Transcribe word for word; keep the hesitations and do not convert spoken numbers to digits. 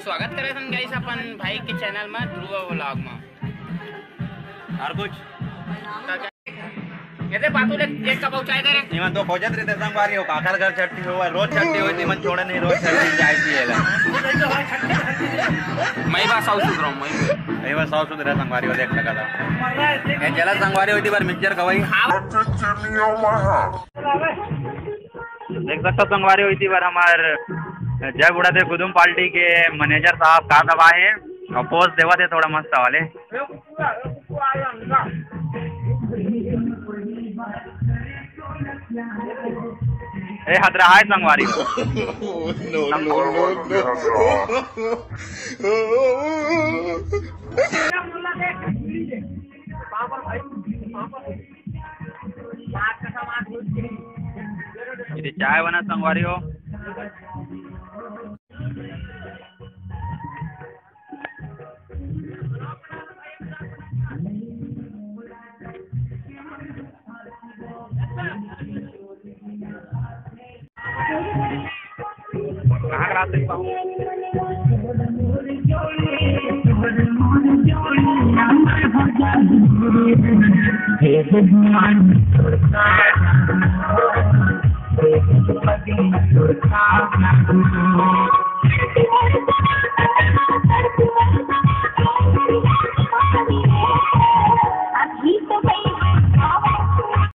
स्वागत करत हन गाइस अपन भाई के चैनल में, ध्रुव व्लॉग में। और कुछ? ये दे बातू ले, एक का पहुंचाए दे रे। इमन तो खोजत रहिथे संगवारी हो, काकर घर छट्ठी होवय, रोज छट्ठी होवय, इमन छोड़े नहीं, रोज छट्ठी चाय पिए ला। मैं बस साफ सुथरा हूँ, मैं। ये बस साफ सुथरा संगवारी हो, देख सकत हव। ये चला संगवारी हो, इती बार मिक्सचर खवाई। देख सकत हव संगवारी हो, इती बार हमार जय बुढ़ादेव कुदुम पार्टी के मैनेजर साहब का दबा हे और पोज देवत हे थोड़ा मस्त वाले। ए, हतरा हाय संगवारी। No, no, no, no। ये चाय बना संगवारी हो। कहाँ के रात देख पाऊँ?